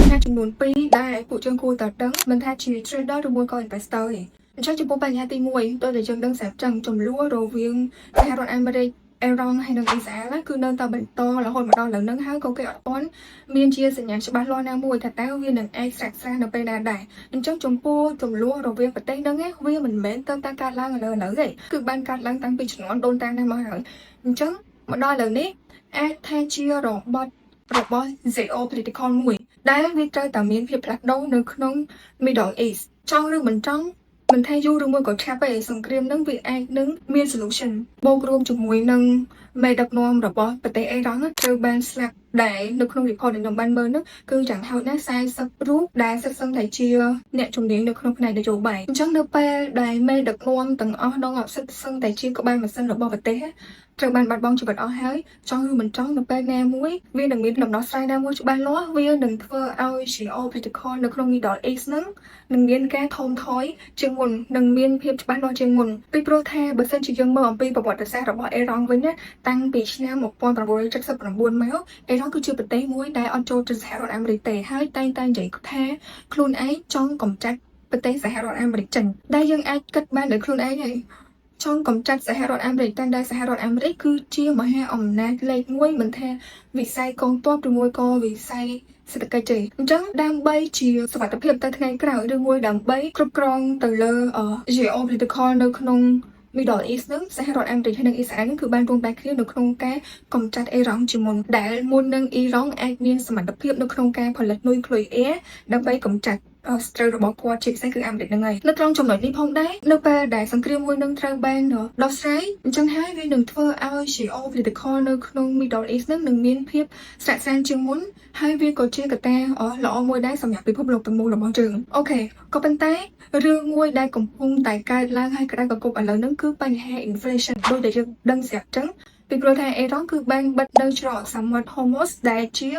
បញ្ហាចំនួន2ដែលពួកយើងគួរតែដឹងមិនថាជា trader ឬមួយក៏ investor ទេអញ្ចឹងចំពោះបញ្ហាទី1ដោយតែយើងដឹងស្រាប់ចឹងចំនួនរវាងសហរដ្ឋអាមេរិកអេរ៉ង់ហើយនិងអ៊ីស្រាអែលគឺនៅតែបន្តរហូតមកដល់ឥឡូវហ្នឹងហើយក៏គេអត់ទាន់មានជាសញ្ញាច្បាស់លាស់ណាមួយថាតើវានឹងអាចស្រាកស្រានៅពេលណាដែរអញ្ចឹងចំពោះចំនួនរវាងប្រទេសហ្នឹងវាមិនមែនទៅតែកើតឡើងឥឡូវឥឡូវទេគឺបានកើតឡើងតាំងពីជំនាន់ដូនតាណាមកហើយអញ្ចឹងមកដល់ឥឡូវនេះអាចថាជារបត់របស់ geopolitical មួយដែលវាត្រូវតែមានភាពផ្លាស់ប្ដូរនៅក្នុង Middle East ចង់ឬមិនចង់មិនថាយូរឬមួយក៏ឆាប់ទេសង្គ្រាមនឹងវាអាចនឹងមាន solution បូករួមជាមួយនឹងមេដឹកនាំរបស់ប្រទេសអេរ៉ង់ត្រូវបានស្លាប់ដែលនៅក្នុង report ដែលខ្ញុំបានមើលនោះគឺយ៉ាងហោចណាស់40រូបដែលសិតសឹងតែជាអ្នកជំនាញនៅក្នុងផ្នែកនយោបាយអញ្ចឹងនៅពេលដែលមេដឹកនាំទាំងអស់នោះសិតសឹងតែជាក្បាលម៉ាស៊ីនរបស់ប្រទេសត្រូវបានបាត់បង់ជីវិតអស់ហើយចង់ឬមិនចង់នៅពេលណាមួយវានឹងមានដំណោះស្រាយណាមួយច្បាស់លាស់វានឹងធ្វើឲ្យ geopolitical នៅក្នុង Middle East ហ្នឹងនឹងមានការថមថយជាងមុននឹងមានភាពច្បាស់លាស់ជាងមុនពីព្រោះថាបើសិនជាយើងមើលអំពីប្រវត្តិសាស្ត្ររបស់អេរ៉ង់វិញណាតាំងពីឆ្នាំ1979មកអេរ៉ង់គឺជាប្រទេសមួយដែលអត់ចូលទៅសហរដ្ឋអាមេរិកទេហើយតែងតែនិយាយថាខ្លួនឯងចង់កម្ចាត់ប្រទេសសហរដ្ឋអាមេរិកចេញដែលយើងអាចគិតបានដោយខ្លួនឯងហើយចង់កម្ចាត់សហរដ្ឋអាមេរិកតាំងដែលសហរដ្ឋអាមេរិកគឺជាមហាអំណាចលេខ1មិនថាវិស័យកងទ័ពឬមួយក៏វិស័យសេដ្ឋកិច្ចទេអញ្ចឹងដើម្បីជាសុវត្ថិភាពទៅថ្ងៃក្រោយឬមួយដើម្បីគ្រប់គ្រងទៅលើ geopolitical នៅក្នុង Middle East ហ្នឹងសហរដ្ឋអាមេរិកហើយនិងអ៊ីស្រាអែលហ្នឹងគឺបានរួមបែកគ្នានៅក្នុងការកម្ចាត់អ៊ីរ៉ង់ជាមុនដែលមុននឹងអ៊ីរ៉ង់អាចមានសមត្ថភាពនៅក្នុងការផលិតនុយក្លេអ៊ែរដើម្បីកម្ចាត់ សត្រូវរបស់គាត់ជាពិសេសគឺអាមេរិកហ្នឹងហើយនៅត្រង់ចំណុចនេះផងដែរនៅពេលដែលសង្គ្រាមមួយនឹងត្រូវបានដោះស្រាយអញ្ចឹងហើយវានឹងធ្វើឲ្យ geopolitical នៅក្នុង Middle East ហ្នឹងនឹងមានភាពស្រាក់ស្រានជាងមុនហើយវាក៏ជាកត្តាល្អមួយដែរសម្រាប់ពិភពលោកទាំងមូលរបស់យើង okay ក៏ប៉ុន្តែរឿងមួយដែលកំពុងតែកើតឡើងហើយក្តៅកគុកឥឡូវហ្នឹងគឺបញ្ហា inflation ដូចដែលយើងដឹងស្រាប់ចឹងពីព្រោះថាអេរ៉ង់គឺបានបិទនៅច្រកសមុទ្រ Hormuz ដែលជា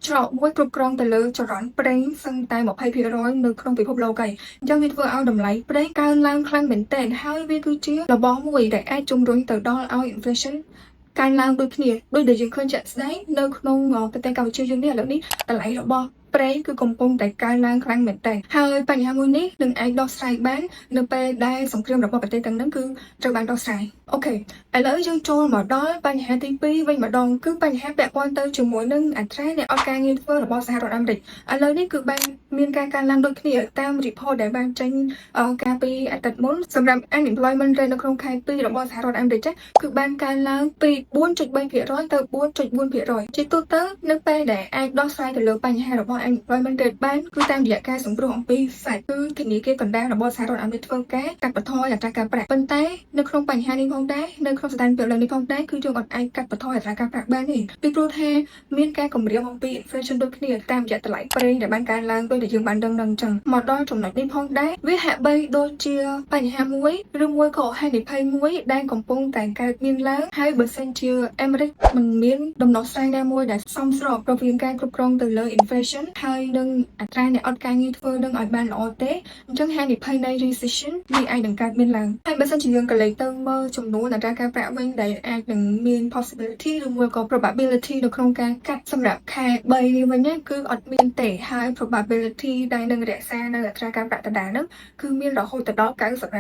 ច្រកមួយគ្រប់គ្រងទៅលើចរន្តប្រេងសឹងតែ20%នៅក្នុងពិភពលោកហើយអញ្ចឹងវាធ្វើឲ្យតម្លៃប្រេងកើនឡើងខ្លាំងមែនទែនហើយវាគឺជារបស់មួយដែលអាចជំរុញទៅដល់ឲ្យ inflation កើនឡើងដូចគ្នាដូចដែលយើងឃើញជាក់ស្ដែងនៅក្នុងប្រទេសកម្ពុជាយើងនេះឥឡូវនេះតម្លៃរបស់ប្រេងគឺកំពុងតែកើនឡើងខ្លាំងមែនទែនហើយបញ្ហាមួយនេះនឹងអាចដោះស្រាយបាននៅពេលដែលសង្គ្រាមរបស់ប្រទេសទាំងហ្នឹងគឺត្រូវបានដោះស្រាយ okay ឥឡូវយើងចូលមកដល់បញ្ហាទី2វិញម្ដងគឺបញ្ហាពាក់ព័ន្ធទៅជាមួយនឹងអត្រាអ្នកអត់ការងារធ្វើរបស់សហរដ្ឋអាមេរិកឥឡូវនេះគឺបានមានការកើនឡើងដូចគ្នាតាម report ដែលបានចេញកាលពីអាទិត្យមុនសម្រាប់ unemployment rate នៅក្នុងខែ2របស់សហរដ្ឋអាមេរិកចាគឺបានកើនឡើងពី4.3%ទៅ4.4%ជាទូទៅនៅពេលដែលអាចដោះស្រាយទៅលើបញ្ហារបស់ unemployment rate បានគឺតាមរយៈការសង្គ្រោះអំពី Fed គឺធនាគារកណ្ដាលរបស់សហរដ្ឋអាមេរិកធ្វើការកាត់បន្ថយអត្រាការប្រាក់ប៉ុន្តែនៅក្នុងបញ្ហានេះផងដែរនៅក្នុងស្ថានភាពលើនេះផងដែរគឺយើងអត់អាចកាត់បន្ថយអត្រាការប្រាក់បានទេពីព្រោះថាមានការគម្រាមអំពី inflation ដូចគ្នាតាមរយៈតម្លៃប្រេងដែលបានកើនឡើងដូចដែលយើងបានដឹងនឹងអញ្ចឹងមកដល់ចំណុចនេះផងដែរវាហាក់បីដូចជាបញ្ហាមួយឬមួយក៏ហានិភ័យមួយដែលកំពុងតែកើតមានឡើងហើយបើសិនជាអាមេរិកមិនមានដំណោះស្រាយណាមួយដែលសមស្របរវាងការគ្រប់គ្រងទៅលើ inflation ហើយនិងអត្រាអ្នកអត់ការងារធ្វើនឹងឲ្យបានល្អទេអញ្ចឹងហានិភ័យនៃ recession វាអាចនឹងកើតមានឡើងហើយបើសិនជាយើងក៏លេចទៅមើលចំនួនអត្រាការប្រាក់វិញដែលអាចនឹងមាន possibility ឬមួយក៏ probability នៅក្នុងការកាត់សម្រាប់ខែ3នេះវិញណាគឺអត់មានទេហើយ probability ដែលនឹងរក្សានៅអត្រាការប្រាក់ដដែលហ្នឹងគឺមានរហូតដល់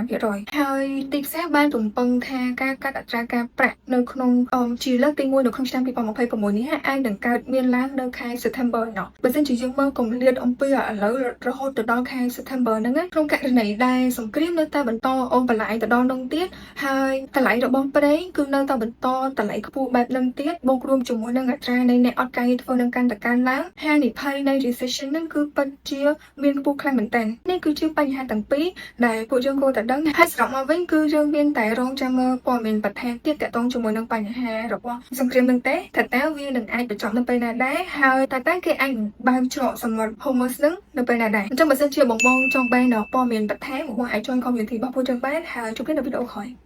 95%ហើយទីផ្សារបានរំពឹងថាការកាត់អត្រាការប្រាក់នៅក្នុងជាលើកទី1នៅក្នុងឆ្នាំ2026នេះអាចនឹងកើតមានឡើងនៅខែ September ណោះបើសិនជាយើងមើលគម្លាតអំពីឥឡូវរហូតទៅដល់ខែ September ហ្នឹងណាក្នុងករណីដែលសង្គ្រាមនៅតែបន្តអូសបន្លាយទៅដល់នោះទៀតហើយតម្លៃរបស់ប្រេងគឺនៅតែបន្តតម្លៃខ្ពស់បែបហ្នឹងទៀតបូករួមជាមួយនឹងអត្រានៃអ្នកអត់ការងារធ្វើនឹងកាន់តែកើនឡើងហានិភ័យនៃ recession ហ្នឹងគឺពិតជាមានខ្ពស់ខ្លាំងមែនទែននេះគឺជាបញ្ហាទាំងពីរដែលពួកយើងគួរតែដឹងហើយសរុបមកវិញគឺយើងមានតែរងចាំមើលព័ត៌មានបន្ថែមទៀតទាក់ទងជាមួយនឹងបញ្ហារបស់សង្គ្រាមនឹងទេថាតើវានឹងអាចបញ្ចប់នៅពេលណាដែរហើយតើតើគេអាចបើកច្រកសមុទ្រ Hormuz នឹងនៅពេលណាដែរអញ្ចឹងបើសិនជាបងបងចង់បានព័ត៌មានបន្ថែមបងអាច join community របស់ពួកយើងបានហើយជួបគ្នានៅវីដេអូក្រោយ។